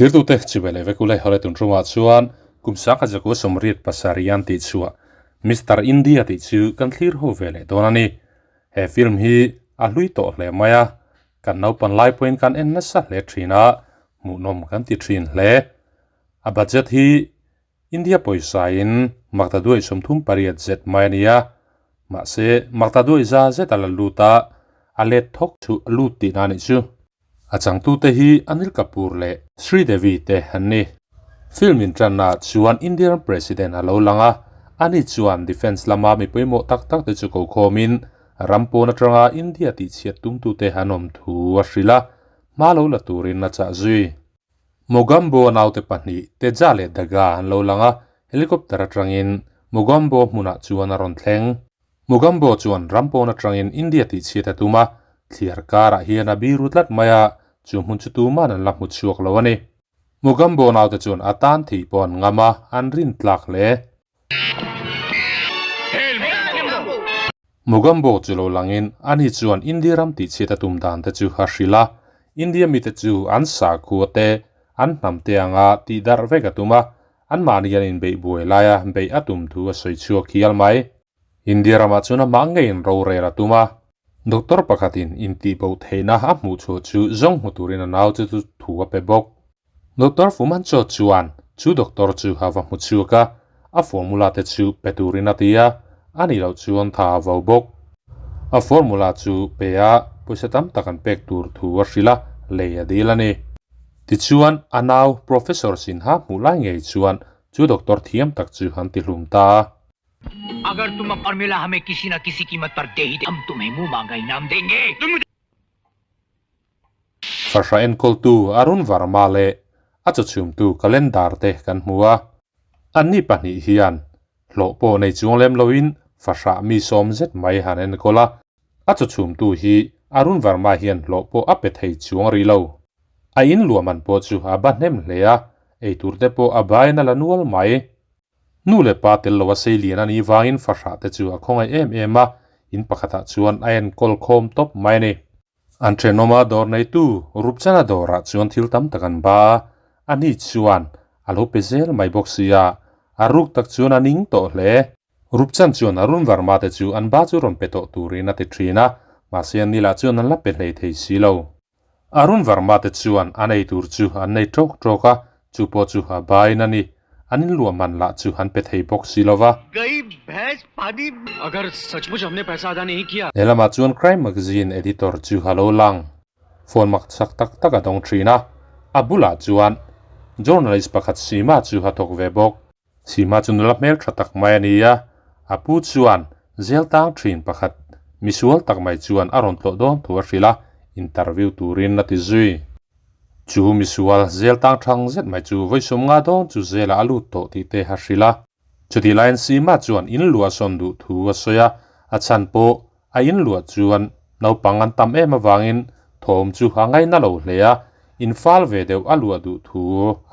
Thirtute chibai leh vek ule hawlai tun ṭumah chuan kum sangkhat zakua sawmriat pasarih an tih chhuah Mister India tih chu kan thlir ho ve leh dawn a ni. He film hi a hlui tawh hle mai a, kan naupan lai pawhin kan en nasa hle ṭhin a, hmuhnawm kan ti ṭhin hle. A budget hi India pawisa in Makta Duai 38 zet mai a ni a, mahse Makta Duai za zet a la lut a, a let thawk chu a lut tihna a nih chu. A changtute hi Anil Kapoor leh Sridevi te an ni. Film inṭannaah chuan Indian President a lo lang a, ani chuan defence lama mi pawimawh tak tak te chu ko khawmin ram pawn aṭanga India tihchhiat tumtute an awm thu a hrilh a, hma lo la turin a chah zui. Mogambo naute pahnih Teja leh Daga an lo lang a, helicopter atangin Mogambo hmunah chuan a rawn thleng. Mogambo chuan ram pawn atangin India tihchhiat a tum a, thliar karah hian a biru tlat mai a, chu hmun chu tuman an la hmu chhuak lo a ni. Mogambo naute chuan a tan thih pawh an ngam a, an rin tlak hle. Mogambo chu lo langin ani chuan India ram tihchhiat a tum dan te chu a hrilh a, India mite chu an sakhua te, an hnam te anga tih darh vek a tum a, anmahni an inbeih buai laia beih a tum thu a sawi chhuak hial mai. India ramah chuan amah ngeiin rorel a tum a. Doctor pakhatin intihbo theihna a hmuh chhuah chu zawng hmu turin a nau chu thu a pe bawk. Doctor Fumancho chuan chu doctor chu a va hmu chhuak a, a formula te chu pe turin a ti a, a nih loh chuan tha a vo bawk. A formula chu pe a, pawisa tam tak an pek tur thu a hrilh a, lei a dil a ni. Tichuan, a nau Professor Sinha hmuh lai ngei chuan chu doctor thiam tak chu an ti hlum ta a. Agar tum formula hame kisi na kisi kimat par de hi hum tumhe muh manga inam denge. Farhra enkawltu Arun Varma leh a chawchhumtu Calendar te kan hmu a. Anni pahnih hian hlawh pawh nei chuang lem loin farhra mi sawm zet mai han enkawl a. A chawchhumtu hi Arun Varma hian hlawh pawh a pe thei chuang rih lo. A in luahman pawh chu a ba hnem hle a, eitur te pawh a bain a la nual mai. Nu leh pa tel lo a sei lian a nih vangin fahrah te chu a khawngaih em em a, in pakhatah chuan a enkawl khawm tawp mai a ni. An thenawma dawr neitu Rupchana dawrah chuan thil tam tak an ba a, ani chuan a lo pe zel mai bawk si a, a ruk tak chuan a ning tawh hle. Rupchan chuan Arun Varma te chu an ba chu rawn pe tawh turin a ti thin a, mahse an ni lah chuan an la pe hlei thei si lo. Arun Varma te chuan an ei tur chu an nei ṭawk ṭawk a, chu pawh chu a bain a ni. An inluah man lah chu an pe thei bawk si lo va. Lehlamah chuan Crime Magazine editor chu a lo lang. Phone mak chak tak tak a dawng ṭhin a, a bulah chuan journalist pakhat Seema chu a thawk ve bawk. Sima chu nula hmel tha tak mai a ni a, a pu chuan zel tang thin pakhat misual tak mai chuan a rawn tlawh dawn thu a hrilh a, interview turin a ti zui. Chu misual zel tang thang zet mai chu vawi sum nga dawn chu zelah a lut tawh tih te a hrilh a. Chutih laiin Sima chuan in luah sawn duh thu a sawi a, a chhan pawh a in luah chuan naupang an tam em avangin thawm chu a ngaina lo hle a, in fal ve deuh a luah duh thu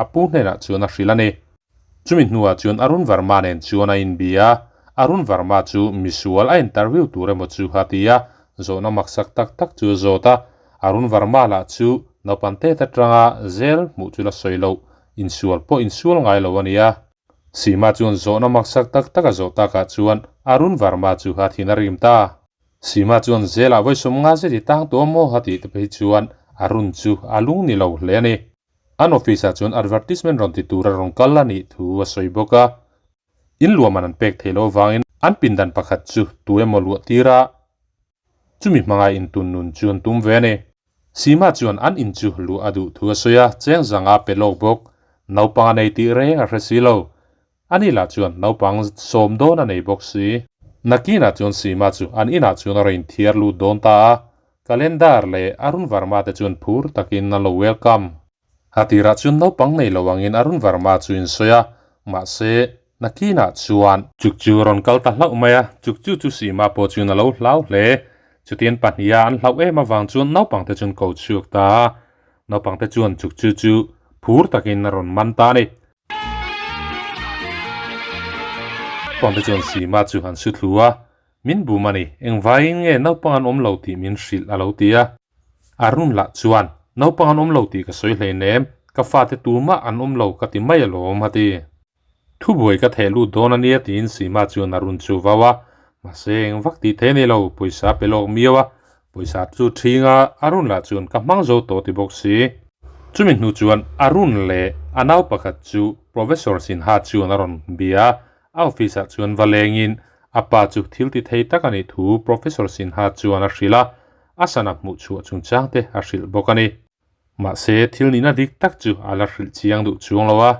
a pu hnenah chuan a hrilh a ni. Chumi hnuah chuan Arun Varma nen chuan a inbia a, Arun Varma chu misual a interview tur emaw chu a ti a, zawhna maksak tak tak chu a zawt a, Arun Varma lah chu naupang tet atanga zel hmuh chu la sawi loh, insual pawh insual ngai lo a ni a. Seema chuan zawhna maksak tak tak a zawh takah chuan Arun Varma chu a thin a rim ta. Seema chuan zelah vawi 50 zet i tang tawh maw a tih te phei chuan Arun chu a lung ni lo hle a ni. An office ah chuan advertisement rawn ti tur a rawn kal a nih thu a sawi bawk a. In luahman an pek theih loh avangin an pindan pakhat chu tu emaw luah tir a, chumi hmanga intun nun chu an tum ve a ni. Seema chuan an in chu luah a duh thu a sawi a, cheng zanga pe lawk bawk. Naupang a nei tih reng a hre si lo. Ani lah chuan naupang sawm dawn a nei bawk si. Nakinah chuan Seema chu an inah chuan a rawn inthiar lut dawn ta a, Calendar leh Arun Varma te chuan phur takin an lo welcome. A tirah chuan naupang nei lo angin Arun Varma chu in sawi a, mahse nakinah chuan. Chuk chu a rawn kal ta hlauh mai a, chuk chu chu Seema pawh chuan a lo hlau hle. Chutian pahniha an hlauh em avang chuan naupang te chuan ko chhuak ta a, naupang te chuan chuk chu chu phur takin a rawn man ta a ni. Naupang te chuan Seema chu an su thlu a, Min bum a ni, engvaiin nge naupang an awm lo tih min hrilh a lo ti a. Arun lah chuan, Naupang an awm lo tih ka sawi hleinem, Ka fate tumah an awm lo ka ti mai alawm a ti. Thubuai ka theh lut dawn a nia tiin Sima chuan a run chu vau a, mahse eng vak tih thei a ni lo, pawisa a pe lawk miau a, pawisa chu ṭhing a, a run lah chuan ka hmang zo tawh ti bawk si. Chumi hnu chuan a run leh a nau pakhat chu Professor Sinha chuan a rawn bia a, a office ah chuan va lengin a pa chu thil ti thei tak a nih thu Professor Sinha chuan a hrilh a, a sana hmuh chhuah chungchang te a hrilh bawk a ni. Mahse thil nihna dik tak chu a la hrilh chiang duh chuang lo a.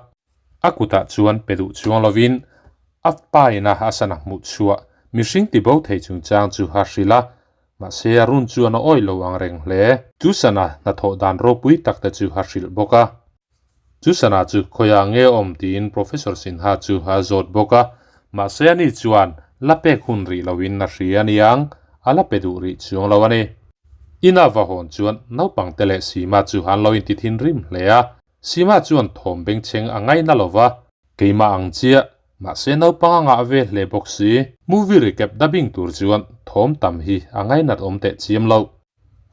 A kutah chuan pe duh chuang lovin a pa ina a sana hmuh chhuah mihring ti bo thei chungchang chu a hrilh a, mahse a run chuan a awih lo ang reng hle. Chu sana hnathawh dan ropui tak te chu a hrilh bawk a. Chu sana chu khawiah nge awm tiin Professor Sinha chu a zawt bawk a, mahse ani chuan la pek hun rih loin a hria aniang, a la pe duh rih chuang lo a ni. Ina va hawn chuan naupang te leh Sima chu an lo inti thinrim hle a, Sima chuan thawm bengchheng a ngaina lo va. Keimah ang chiah, mahse naupang a ngah ve hle bawk si. Movie recap dubbing tur chuan thawm tam hi a ngainat awm teh chiam lo.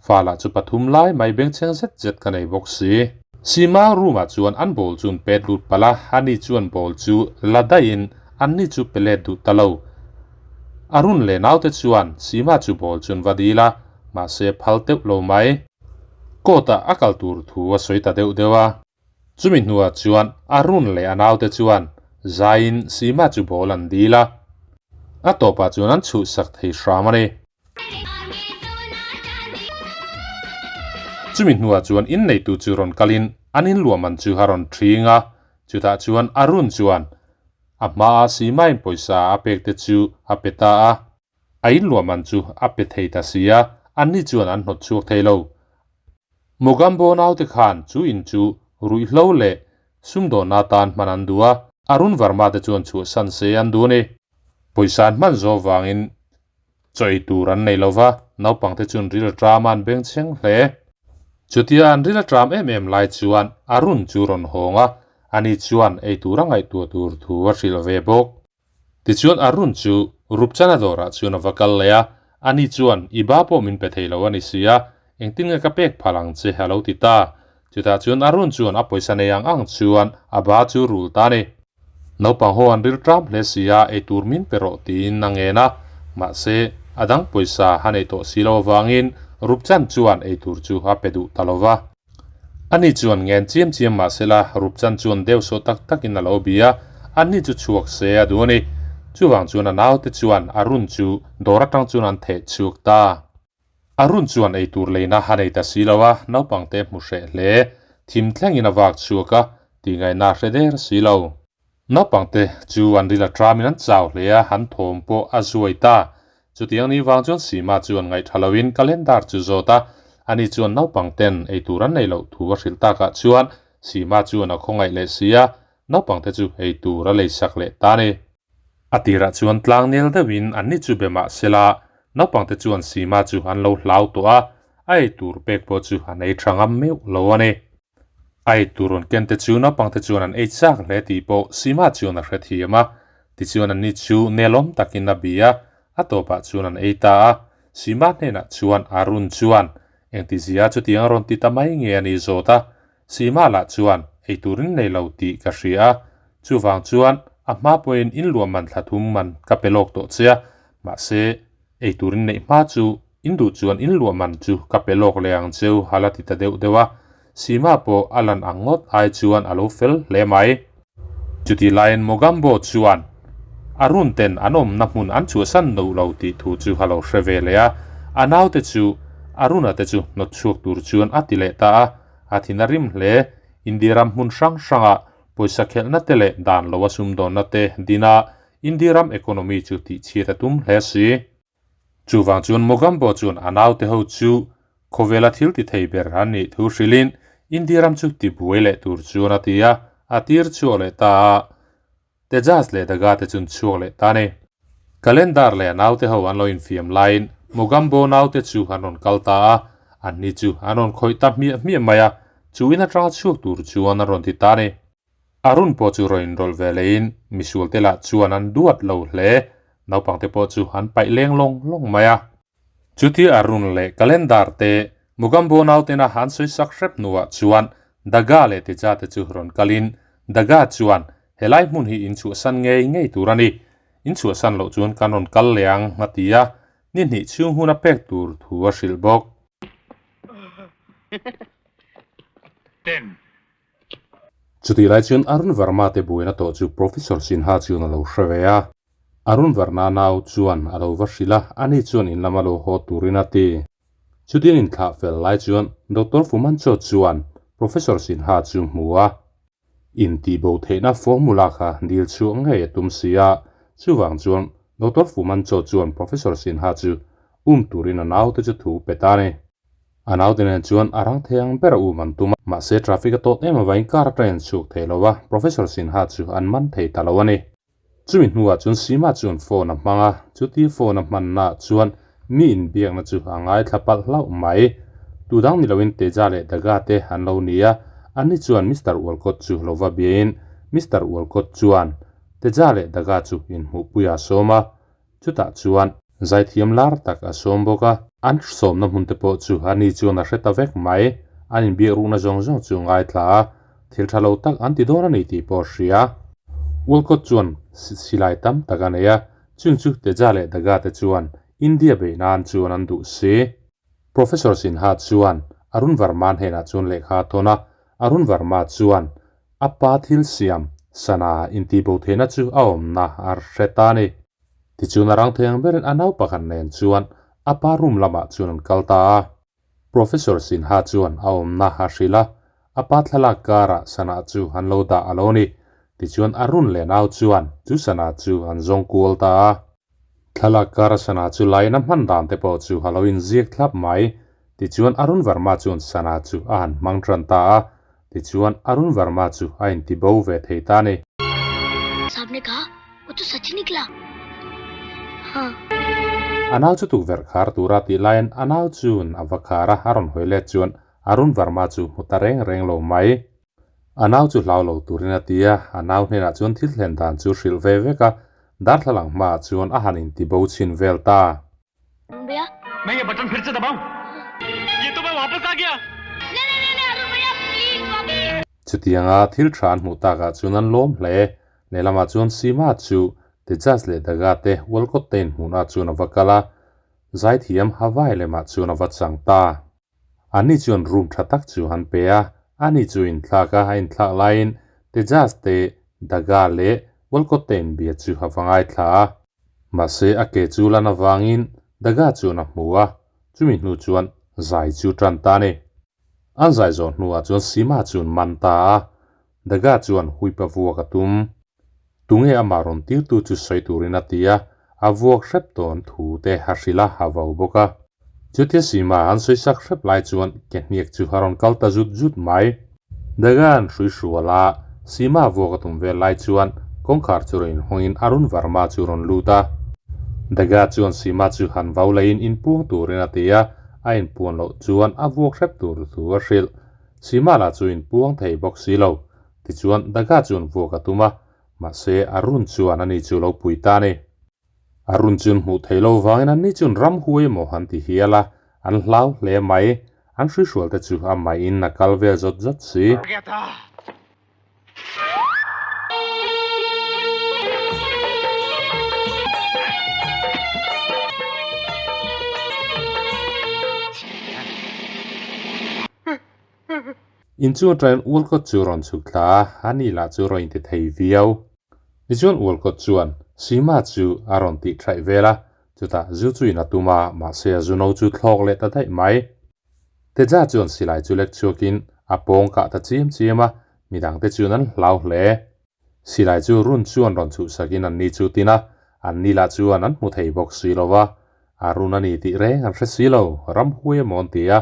Fa lah chu pathum lai mai bengchheng zet zet ka nei bawk si. Sima room ah chuan an ball chu an pet lut palh a, ani chuan ball chu la daihin anni chu pe let duh ta lo. Arun leh naute chuan Sima chu ball chu an va dil a, mahse phal teuh lo mai. Court ah a kal tur thu a sawi ta deuh deuh a. Chumi hnuah chuan Arun leh a naute chuan zaiin Sima chu ball an dil a, a tawpah chuan an chhuhsak thei hram a ni. Chumi hnuah chuan inneitu chu rawn kalin an inluahman chu a rawn ṭhing a, chutah chuan Arun chuan a hmaa Sima-in pawisa a pek te chu a pe ta a. A inluahman chu a pe thei ta si a, anni chuan an hnawt chhuak thei lo. Mogambo naute khan chu in chu ruihhlo leh sumdawnna atan hman an duh a, Arun Varma te chuan chhuahsan se an duh a ni. Pawisa an hman zawh vangin chaw ei tur an nei lo va, naupangte chuan ril a ṭam a an bengchheng hle. Chutia an ril a ṭam em em lai chuan Arun chu rawn hawng a, ani chuan ei tur a ngaihtuah tur thu a hrilh ve bawk. Tichuan Arun chu Rupchana dawrah chuan a va kal leh a, ani chuan, I ba pawh min pe thei lo a ni si a, engtin nge ka pek phal ang che? a lo ti ta. Chutah chuan Arun chuan a pawisa nei ang ang chuan a ba chu rul ta a ni. Naupang ho an ril ṭam hle si a, eitur min pe rawh tiin a ngen a, mahse a dang pawisa a nei tawh si lo avangin Rupchan chuan eitur chu a pe duh ta lo va. Ani chuan ngen chiam chiam mah sela Rupchan chuan deuh sawh tak takin a lo bia a, anni chu chhuak se a duh a ni. Chuvang chuan a naute chuan Arun chu dawr atang chuan an theh chhuak ta. Arun chuan eitur leina a nei ta si lo a, naupangte hmu hreh hle. Thim thlengin a vak chhuak a, tihngaihna a hre der si lo. Naupangte chu an ril a tramin an chau hle a, an thawm pawh a zuai ta. Chutiang ni vang chuan Sima chuan ngaihṭha loin calendar chu zawt a, ani chuan naupangten eitur an nei loh thu a hrilh takah chuan Sima chuan a khawngaih leh si a, naupangte chu eitur a leisak leh ta a ni. A tirah chuan tlangnel deuhin anni chu be mah sela, naupangte chuan Sima chu an lo hlau tawh a, a eitur pek pawh chu an ei ṭha ngam meuh lo a ni. A eitur rawn ken te chu naupangte chuan an ei chak hle tih pawh Sima chuan a hre thiam a, tichuan anni chu nelawm takin a bi a, a tawpah chuan an ei ta a. Sima hnenah chuan Arun chuan engtizia chutiang a rawn ti ta mai nge a ni zawt a, Sima lah chuan eiturin nei lo tih ka hria a, chuvang chuan a hma pawhin inluah man thla thum man ka pe lawk tawh che a, mahse eiturin neih hma chu In duh chuan in luah man chu ka pe lawk leh ang cheu hal a ti ta deuh deuh a, Sima pawh a lan ang ngawt ai chuan a lo fel hle mai. Chutih laiin Mogambo chuan Arun ten an awmna hmun an chhuahsan duh lo tih thu chu a lo hre ve leh a, a naute chu Aruna te chu hnawt chhuak tur chuan a ti leh ta a, a thin a rim hle. India ram hmun hrang hrangah pawisa khelhna te leh dan loa sumdawnna te din a, India ram economy chu tihchhiat a tum hle si. Chuvang chuan Mogambo chuan a naute ho chu khawvela thil ti thei ber an nih thu hrilhin India ram chu ti buai leh tur chuan a ti a, a tir chhuak leh ta a, Tejas leh Daga te chuan chhuak leh ta a ni. Calendar leh a naute ho an lo infiam laiin Mogambo naute chu an rawn kal ta a, anni chu an rawn khawih ta hmiah hmiah mai a, chu in atanga chhuak tur chuan an rawn ti ta a ni. Arun pawh chu rawn inrawlh ve leiin misualte lah chuan an duat lo hle. Naupangte pawh chu an paih leng lawng lawng mai a. Chuti Arun leh Calendar te Mugambo nautena an sawi sak hrep hnuah chuan Daga leh Teja te chu rawn kalin Daga chuan helai hmun hi in chhuahsan ngei ngei tur a ni. In chhuahsan loh chuan kan rawn kal leh ang a ti a, ni hnih chhung hun a pek tur thu a hrilh bawk. Chutih lai chuan Arun Verma te buaina tawh chu Professor Sinha chuan a lo hre ve a. Arun Verna nau chuan a lo va hrilh a, ani chuan in lama lo haw turin a ti. Chutin inthlah fel lai chuan Doctor Fumancho chuan Professor Sinha chu hmu a. Intihbo theihna formula kha dil chhuah ngei a tum si a, chuvang chuan Doctor Fumancho chuan Professor Sinha chu um turin a naute chu thu pe ta a ni. A naute nen chuan a rang thei ang ber a um an tum a, mahse traffic a tawt em avangin car atangin an chhuk thei lo a, Professor Sinha chu an man thei ta lo a ni. Chumi hnuah chuan Sima chuan phone a hmang a, chuti phone a hmannaah chuan mi inbiakna chu a ngaithla palh hlauh mai. Tu dang ni loin Teja leh Daga te an lo ni a, anni chuan Mister Walcott chu lo va biain Mister Walcott chuan Teja leh Daga chu inhmuhpui a sawm a, Chutah chuan zaithiam lar tak a sawm bawk a. An sawmna hmun te pawh chu ani chuan a hre ta vek mai. An inbiak rukna zawng zawng chu ngaithla a, thil tha lo tak an ti dawn a ni tih pawh a hria. Walcott chuan silai tam tak a nei a, chung chu Teja leh Daga te chuan India beih nan chuan an duh si. Professor Sinha chuan Arun Varma hnenah chuan lehkha a thawn a, Arun Varma chuan A pa thil siam sana intihbo theihna chu a awmna a hre ta a ni. Tichuan a rang thei ang berin a nau pakhat nen chuan a pa room lamah chuan an kal ta a. Professor Sinha chuan a awmna a hrilh a, a pa thlalak karah sana chu an lo dah a lo ni. Tichuan Arun leh nau chuan chu sana chu an zawng kual ta a. Thlalak kara sana chu lain a hman dan te pawh chu a lo inziak thlap mai. Tichuan Arun Varma chuan sana chu a han hmang tan ta a, Tichuan Arun Varma chu a inti bo ve thei ta a ni. Sahab ne kaha, Wo to sach nikla. Haa. A nau chu tukverh khar tura tih laiin a nau chuan a va khar a, a rawn hawi let chuan Arun Varma chu hmu ta reng reng lo mai. A nau chu hlau lo turin a ti a, a nau hnenah chuan thil thlen dan chu hrilh ve vek a, darthlalang hmaah chuan a han inti bo chhin vel ta. Chutianga thil tha an hmuh takah chuan an lawm hle. Lehlamah chuan Sima chu Tejas leh Daga te Walcott te inhmuhnah chuan a va kal a, zaithiam Hawaii lemah chuan a va chang ta. Ani chuan room tha tak chu han pe a, ani chu inthlak a, a inthlak laiin Tejas te Daga leh Walcott te inbia chu a va ngaithla a. Mahse a ke chu lan avangin Daga chuan a hmu a, chumi hnu chuan zai chu tan ta a ni. An zai zawh hnuah chuan Sima chuan man ta a, Daga chuan huipa vuak a tum. Tunge amah rawn tirtu chu sawi turin a ti a, a vuak hrep tawn thu te a hrilh a, a vau bawk a. Chutia Sima an sawi sak hrep lai chuan ke hniak chu a rawn kal ta zut zut mai. Dagan hrui hrual a, Sima vuak a tum vel lai chuan kawngkhar chu rawn inhawngin Arun Varma chu rawn lut a. Daga chuan Sima chu han vau leiin inpuang turin a ti a, a inpuan loh chuan a vuak hrep tur thu a hrilh. Sima lah chu inpuang thei bawk si lo. Tichuan Daga chuan vuak a tum a, mahse Arun chuan ani chu lo pui ta a ni. A run chun hmuh theih lo vangin anni chun ram huai emaw an ti hial a, an hlau hle mai. An hruihrual te chu a mahin a kal vel zawt zawt si. Inchung atangin Walcott chu rawn chhuk thla a, ani lah chu rawn inti thei viau. Tichuan Walcott chuan Sima chu a rawn tih thaih vel a, chutah zu chu in a tum a, mahse a zu no chu thlawk leh ta daih mai. Teja chuan silai chu lek chhuakin a pawng kah ta chiam chiam a, midangte chuan an hlau hle. Silai chu run chuan rawn chhuhsakin anni chu tin a, anni lah chuan an hmu thei bawk si lo va, a run a ni tih reng an hre si lo, ramhuai emaw an ti a,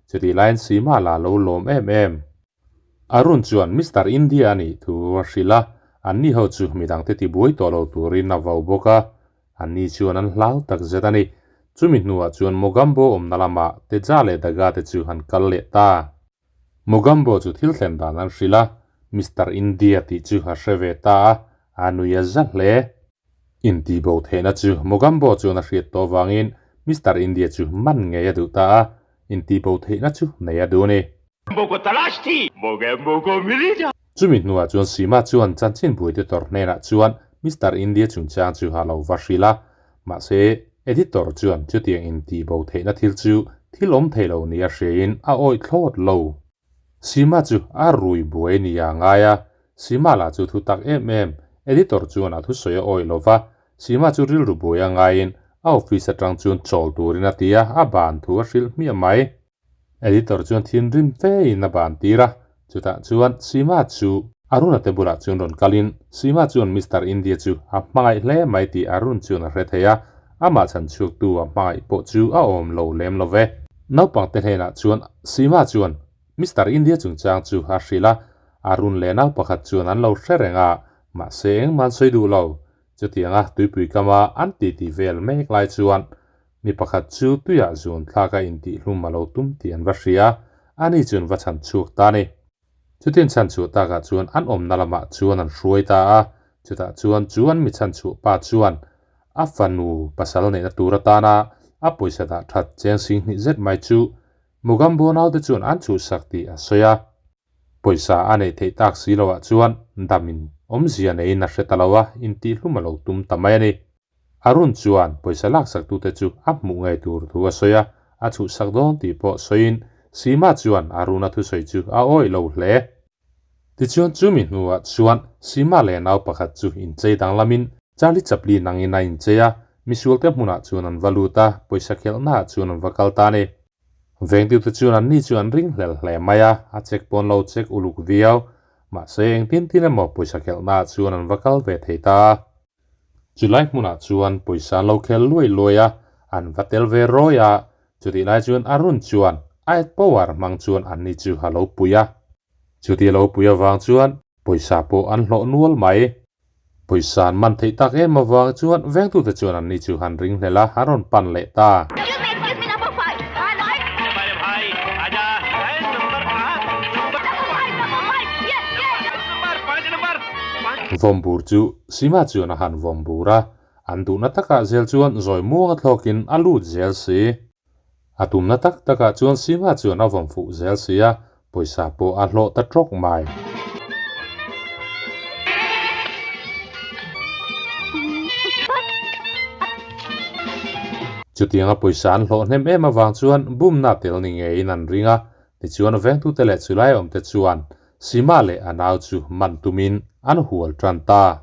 chutih laiin Sima lah lo lawm em em. Arun chuan Mister India a nih thu a hrilh a, anni ho chu midangte tibuai tawh lo turin a vau bawk a, anni chuan an hlau tak zet a ni. Chumi hnuah chuan Mogambo awmna lamah Teja leh Daga te chu an kal leh ta. Mogambo chu thil thlen dan an hrilh a, Mister India tih chu a hre ve ta a, a nui a za hle. Intihbo theihna chu Mogambo chuan a hriat tawh vangin Mister India chu man ngei a duh ta a, intihbo theihna chu nei a duh a ni. Chumi hnuah chuan Seema chuan chanchinbu editor hnenah chuan Mister India chungchang chu a lo va hrilh a, mahse editor chuan chutiang intihbo theihna thil chu thil awm thei lo nia hriain a awih thlawt lo. Seema chu a rui buai nia a ngai a, Seema lah chu thu tak em em, editor chuan a thusawi a awih lo va, Seema chu rilru buai a ngaiin a office atang chuan chawl turin a ti a, a ban thu a hrilh hmiah mai. Editor chuan thinrim fe in a ban tir a, chutah chuan Seema chu Arun-a te bulah chuan rawn kalin Seema chuan Mister India chu a hmangaih hle mai tih Arun chuan a hre thei a, amah chhan chhuaktu a hmangaih pawh chu a awm lo lem lo ve. Naupang te hnenah chuan Seema chuan Mister India chungchang chu a hrilh a, Arun leh nau pakhat chuan an lo hre reng a, mahse engmah an sawi duh lo. Chutianga tuipui kama an titi vel mek lai chuan Mi pakhat chu tuiah zun thlak a intihhlum a lo tum tih an va hria, ani chuan va chhan chhuak ta a ni. Chutin chhan chhuah takah chuan an awmna lamah chuan an hruai ta a, chutah chuan chu an mi chhan chhuah pa chuan a fanu pasal neihna tur atana a pawisa dah that cheng sing hnih zet mai chu Mugambo naute chuan an chhuhsak tih a sawi a. Pawisa a neih theih tak si loah chuan damin awmzia neiin a hre ta lo a, intihhlum a lo tum ta mai a ni. Arun chuan pawisa laksaktute chu a hmuh ngei tur thu a sawi a, a chhuhsak dawn tih pawh sawiin Seema chuan Arun-a thusawi chu a awih lo hle. Tichuan chumi hnuah chuan Seema leh nau pakhat chu inchei danglamin Charlie Chaplin angin a inchei a, misualte hmunah chuan an va lut a, pawisa khelhnaah chuan an va kal ta a ni. Vengtute chuan anni chu an ring hlel hle mai a, a check pawn lo check uluk viau. Mahse engtin tin emaw pawisa khelhnaah chuan an va kal ve thei ta a. Chulai hmunah chuan pawisa an lo khel luai luai a, an va tel ve rawi a, chutih lai chuan Arun chuan a ad power hmang chuan anni chu a lo pui a. Chuti a lo pui avang chuan pawisa pawh an hlawh nual mai. Pawisa an man theih tak em avang chuan vengtute chuan anni chu han ring hlel a, an rawn pan leh ta. Vawmbur chu Sima chuan a han vawm bur a, an duhna takah zel chuan zawi muanga thlawkin a lut zel si. A tumna tak takah chuan Sima chuan a vawm fuh zel si a, pawisa pawh a hlawh ta tawk mai. Chutianga pawisa an hlawh hnem em avang chuan bumna tel ni ngeiin an ring a, tichuan vengtute leh chulai awmte chuan Sima leh a nau chu man tumin an hual tan ta.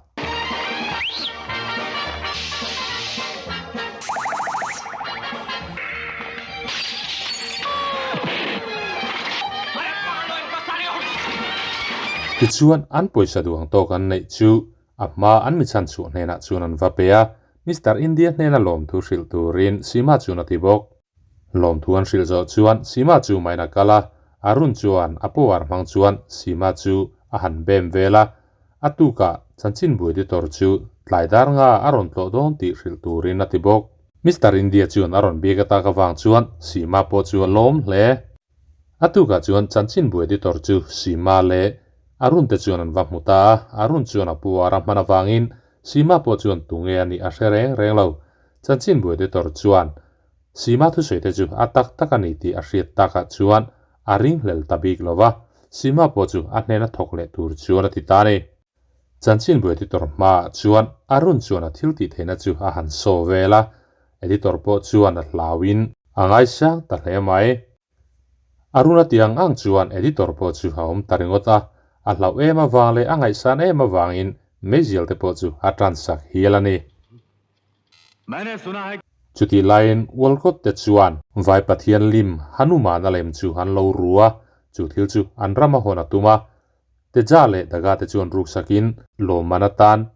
Tichuan an pawisa duang tawk an neih chu a hma an mi chhanchhuah hnenah chuan an va pe a, Mister India hnena lawmthu hrilh turin Sima chuan a ti bawk. Lawmthu an hrilh zawh chuan Sima chu main a kal a, Arun chuan a power hmang chuan Sima chu a han bem vel a, a tukah chanchinbu editor chu tlai dar nga a rawn tlawh dawn tih hrilh turin a ti bawk. Mister India chuan a rawn biak atak avang chuan Sima pawh chu a lawm hle. A tukah chuan chanchinbu editor chu Sima leh Arun te chuan an va hmu ta a, Arun chuan a power a hman avangin Sima pawh chuan tunge a nih a hre reng reng lo. Chanchinbu editor chuan Sima thusawi te chu a tak tak a ni tih a hriat takah chuan a ringhlel ta bik lo va, Sima pawh chu a hnena thawk leh tur chuan a ti ta a ni. Chanchinbu editor hmaah chuan Arun chuan a thil tih theihna chu a han saw vel a, editor pawh chuan a hlauin a ngaisang ta hle mai. Arun a tih ang ang chuan editor pawh chu a awm ta ringawt a, a hlauh em avang leh a ngaihsan em avangin meizial te pawh chu a tansak hial a ni. Chutih laiin Walcott te chuan Vai Pathian lim Hanuman a lem chu an lo ru a, chu thil chu an ram a hawn a tum a. Teja leh Daga te chuan ruksakin lawmman atan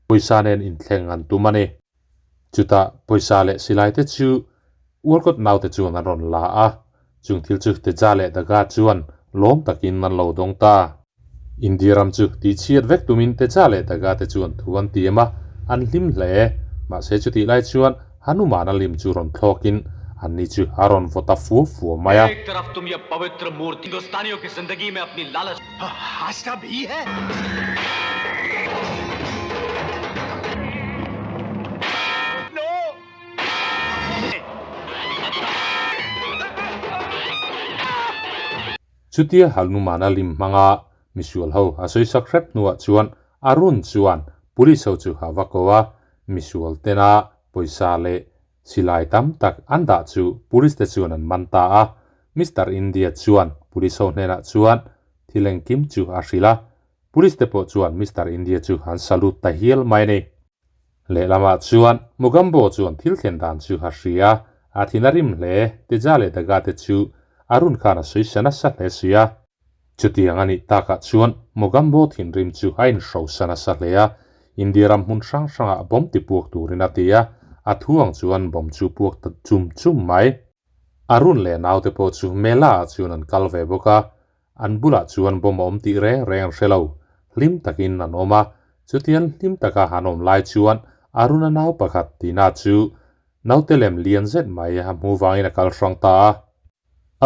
pawisa nen inthleng an tum a ni. Chutah pawisa leh silai te chu Walcott naute chuan an rawn la a, chung thil chu Teja leh Daga chuan lawm takin an lo dawng ta. India ram chu tihchhiat vek tumin Teja leh Daga te chuan thu an tiam a, an hlim hle. Mahse chutih lai chuan Hanuman a lim chu rawn thlawkin anni chu a rawn vaw ta fua fua mai a. Chutia Hanumana lim hmanga misual ho a sawisak hrep hnuah chuan Arun chuan police ho chu a va ko a, misual tena pawisa leh silai tam tak an dah chu police te chuan an man ta a. Mister India chuan police ho hnenah chuan thil engkim chu a hrilh a, police te pawh chuan Mister India chu an salute ta hial mai a ni. Lehlamah chuan Mugambo chuan thil thlen dan chu a hria, a thin a rim hle, Teja leh Daga te chu Arun khan a sawi sa nasa hle si a. Chutiang a nih takah chuan Mugambo thinrim chu a inhrosa nasa hle a, India ram hmun hrang hrangah bomb ti puak turin a ti a, a thu ang chuan bomb chu puak ta chum chum mai. Arun leh naute pawh chu Mela ah chuan an kal ve bawk a, An bulah chuan bomb a awm tih reng reng an hre lo. Hlim takin an awm a, chutian hlim taka han awm lai chuan Aruna nau pakhat Tina chu naute lem lian zet mai a hmu vangin a kal hrang ta a.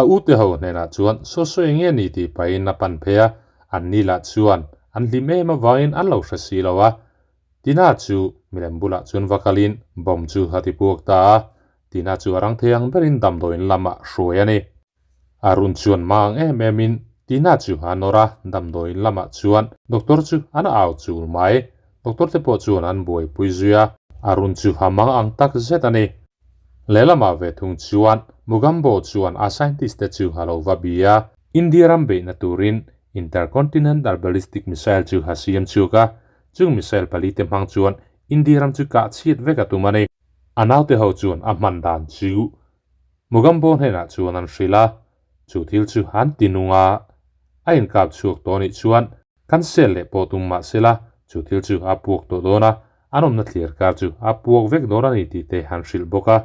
A ute ho hnenah chuan saw saw eng nge ni tih pahin a pan phei a, an ni lah chuan an hlim em avangin an lo hre si lo a. Tina chu milem bulah chuan va kalin bomb chu a ti puak ta a, Tina chu a rang thei ang berin damdawiin lamah hruai a ni. Arun chuan mang em em in Tina chu a nawr a, damdawiin lamah chuan doctor chu an au chul mai. Doctor te pawh chuan an buaipui zui a, Arun chu a mang ang tak zet a ni. Lehlamah ve thung chuan Mugambo chuan a scientist te chu a lo va bi a, India ram beihna turin Intercontinental Ballistic Missile chu a siam chhuak a, chung missile pali te hmang chuan India ram chu kah chhiat vek a tum a ni. A naute ho chuan a hman dan chu Mugambo hnenah chuan an hrilh a, chu thil chu an ti nung a, a inkap chhuak tawh anih chuan kan sel leh pawh tum mah sela chu thil chu a puak tawh dawn a, an awmna thlir kar chu a puak vek dawn a ni tih te an hrilh bawk a.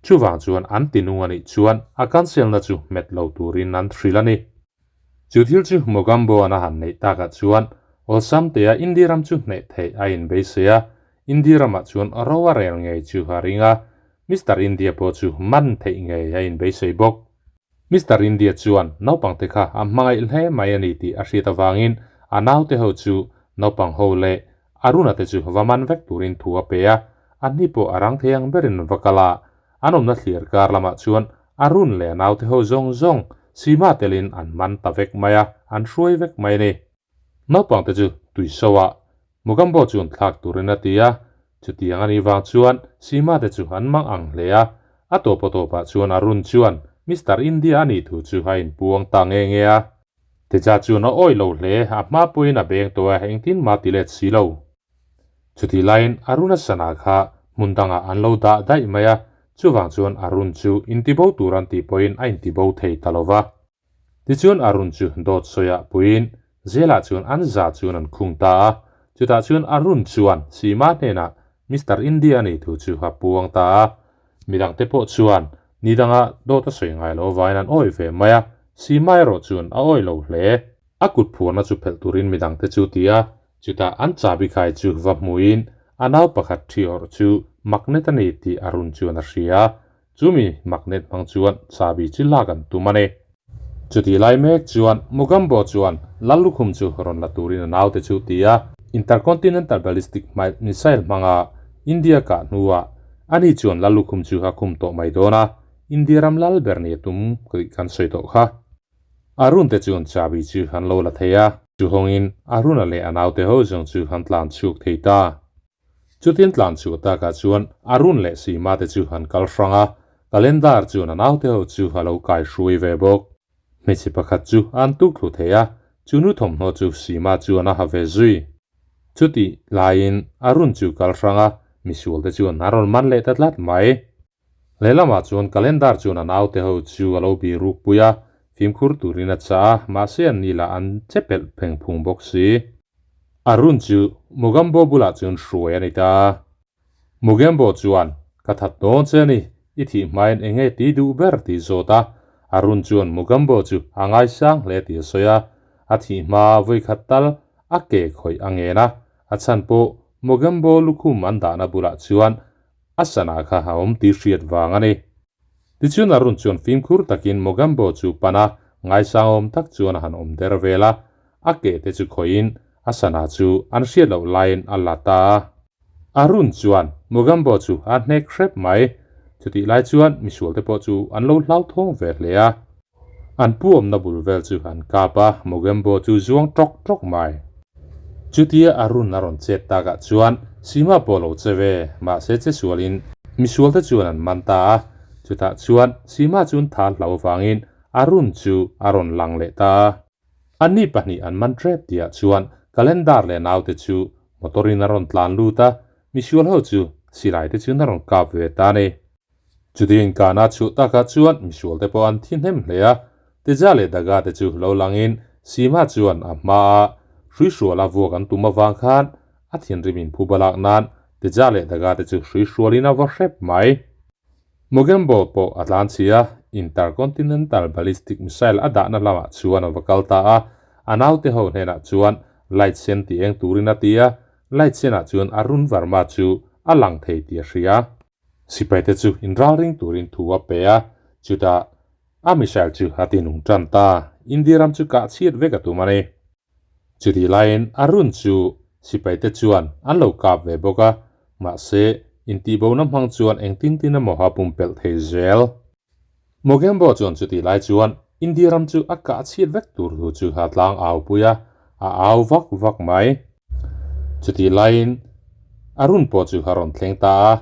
Chuvang chuan an ti nung anih chuan a cancelna chu hmet lo turin an hrilh a ni. Chu thil chu Mugambo-an a han neih takah chuan awlsam tea India ram chu hneh theih a inbeisei a, India ramah chuan ro a rel ngei chu a ring a, Mister India pawh chu man theih ngei a inbeisei bawk. Mister India chuan naupangte kha a hmangaih hle mai a ni tih a hriat avangin a naute ho chu naupang ho leh Aruna te chu va man vek turin thu a pe a, a hni pawh a rang thei ang berin an va kal a. An awmna thlir kar lamah chuan Arun leh a naute ho zawng zawng Sima telin an man ta vek mai a, an hruai vek mai a ni. Naupangte chu tui so ah Mugambo chuan thlak turin a ti a, chutiang a nih vang chuan Sima te chu an mang ang hle a, a tawpa tawpah chuan Arun chuan Mister India a nih thu chu a inpuang ta nge nge a. Teja chuan a awih lo hle, a hma pawhin a beng tawh a, engtin mah ti let si lo. Chutih laiin Aruna sana kha hmun dangah an lo dah daih mai a, chuvang chuan Arun chu intibo tur an tih pawhin a intibo thei ta lo va. Tichuan Arun chu dawt sawiah puiin Zelah chuan an za chuan an khung ta a, chutah chuan Arun chuan Seema hnenah Mister India a nih thu chu a puang ta a. Midangte pawh chuan ni danga dawt a sawi ngai lo avangin an awih ve mai a, Seema erawh chuan a awih lo hle. A kut phuarna chu phelh turin midangte chu ti a, chutah an chabi khai chu va hmuin a nau pakhat thi awrh chu magnet a ni tih Arun chuan a hria. Chumi magnet hmang chuan chabi chu lak an tum a ni. Chutih lai mek chuan Mugambo chuan Lallukhum chu rawn la turin a naute chu ti a, Intercontinental Ballistic Missile hmanga India kah hnuah ani chuan Lallukhum chu a khum tawh mai dawn a, India ram lal ber ni a tum tih kan sawi tawh kha. Arun te chuan chabi chu an lo la thei a, chu hawngin Aruna leh a naute ho zawng chu an tlan chhuak thei ta. Chutin tlan chhuah takah chuan Arun leh Seema te chu an kal hrang a, Calendar chuan a naute ho chu a lo kai hruai ve bawk. Hmeichhe pakhat chu an tuk thlu thei a, chu nu thawmhnaw chu Seema chuan a ha ve zui. Chutih laiin Arun chu kal hrang a, misual te chuan an rawn man leh ta tlat mai. Lehlamah chuan Calendar chuan a naute ho chu a lo bih ruk pui a, fimkhur turin a chah a, mahse an ni lah an che pelh pheng phung bawk si. Arun chu Mugambo bulah chuan hruai a ni ta. Mugembo chuan, Ka that dawn che a ni, i thih hmain eng nge ti duh ber tih zawt a. Arun chuan Mugambo chu a ngaisang hle tih a sawi a, a thih hma vawikhat tal a ke khawih a ngen a, a chhan pawh Mugambo lukhum an dahna bulah chuan A sana kha a awm tih hriat vang a ni. Tichuan Arun chuan fimkhur takin Mogambo chu pan a, ngaisang awm tak chuan a han awm der vel a. A ke te chu khawihin a sana chu an hriat loh laiin a la ta a. Arun chuan Mogambo chu a hnek hrep mai. Chutih lai chuan misual te pawh chu an lo hlauthawng ve hle a. An pu awmna bul vel chu an kap a, Mogembo chu zuang tawk tawk mai. Chutia Arun a rawn chet takah chuan Sima pawh lo che ve, mahse che sualin misualte chuan an man ta a. Chutah chuan Sima chuan tha hlau avangin Arun chu a rawn lang leh ta a. Anni pahnih an man tep tihah chuan Calendar leh naute chu motor in a rawn tlan lut a, misual ho chu silai te chuan a rawn kap ve ta a ni. Chuti inkahna chhuah takah chuan misual te pawh an thi hnem hle a, Teja leh Daga te chu lo langin Sima chuan a hmaa hruihruala vuak an tum avang khan a thinrim inphu balak nan Teja leh Daga te chu hruihrualin a va hrep mai. Mogembo pawh a tlan chhi a, Intercontinental Ballistic Missile a dahna lamah chuan a va kal ta a, a naute ho hnenah chuan light sen ti eng turin a ti a, light senah chuan Arun Varma chu a lang thei tih a hria. Sipaite chu inralring turin thu a pe a, chutah a missile chu a tinung tan ta, India ram chu kah chhiat vek a tum a ni. Chutih laiin Arun chu sipaite chuan an lo kap ve bawk a, mahse intihbona hmang chuan engtin tin emaw a pumpelh thei zel. Mogembo chuan chutih lai chuan India ram chu a kah chhiat vek tur thu chu a tlang au pui a, a au vak vak mai. Chutih laiin Arun pawh chu a rawn thleng ta a,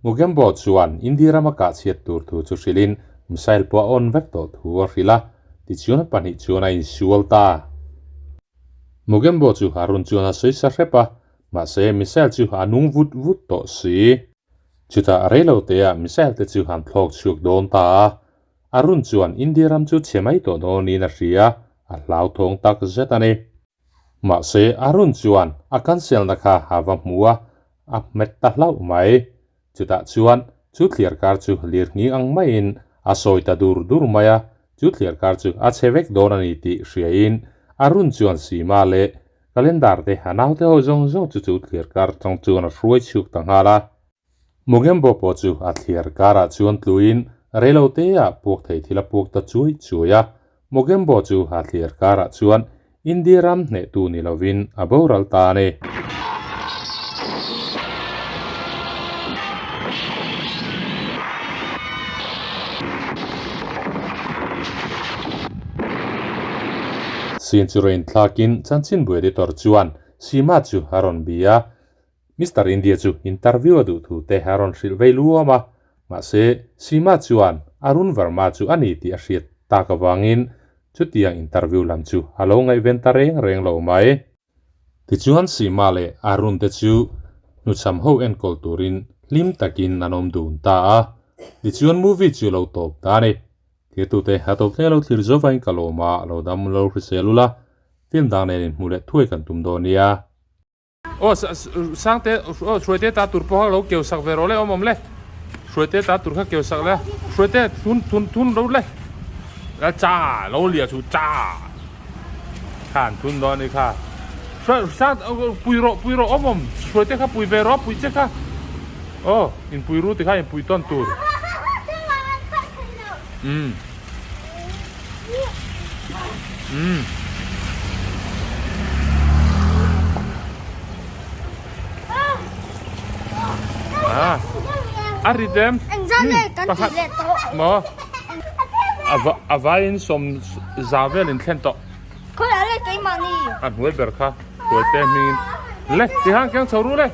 Mogembo chuan India ram a kah chhiat tur thu chu hrilhin missile pawh a on vek tawh thu a hrilh a, tichuan a pahnih chuan a insual ta. Mogembo chu Arun chuan a sawi sa hrep a, mahse missile chu a nung vut vut tawh si. Chutah reilo teah missile te chu han thlawk chhuak dawn ta a, Arun chuan India ram chu chhe mai tawh dawnin a hria, a hlauthawng tak zet a ni. Mahse Arun chuan a cancelna kha a va hmu a, a hmet ta hlauh mai. Chutah chuan chu thliar kar chu lir nghing ang maiin a sawi ta dur dur mai a, chu thliar kar chu a chhe vek dawn a ni tih hriain Arun chuan Sima leh Calendar te a naute ho zawng zawng chu chu thliar kar tang chuan a hruai chhuak ta nghal a. Mugembo pawh chu a thliar karah chuan tluin reilo teah puak thei thil a puak ta chuai chuai a. Mugembo chu a thliar karah chuan India ram hnehtu ni lovin a boral ta a ni. Sin chu rawn inthlakin chanchinbu editor chuan Sima chu a rawn bia a. Mister India chu interview a duh thu te a rawn hrilh vei luam a, mahse Seema chuan Arun Verma chu a ni tih a hriat tak avangin chutiang interview lam chu a lo ngaihven ta reng reng lo mai. Tichuan Seema leh Arun te chu hnuchham ho enkawl turin hlim takin an awm dun ta a, tichuan movie chu lo tawp ta a ni. Thirtute a tawp hle lo thlir zovain ka lawm a, lo dam lo hrisel ula, film dang nen inhmuh leh thuai kan tum dawn nia. Aw Sangte aw Hruaite ta tur pawh kha lo keu sak ve rawh le awm awm le Hruaite ta tur kha keu sak le Hruaite thun thun thun ro le la cha lo lia chu cha kha an thun dawn a ni kha Hruai Sang pui rawh pui rawh awm awm Hruaite kha pui ve rawh pui che kha aw inpui ru tikha inpui tawn tur umm. Umm. Ah. A rit em? Pakhat. Maw? Ava avaiin sawm za vel in thlen tawh. A hnuai ber kha hruai te hmingin. Le, tihan keng chho ru le.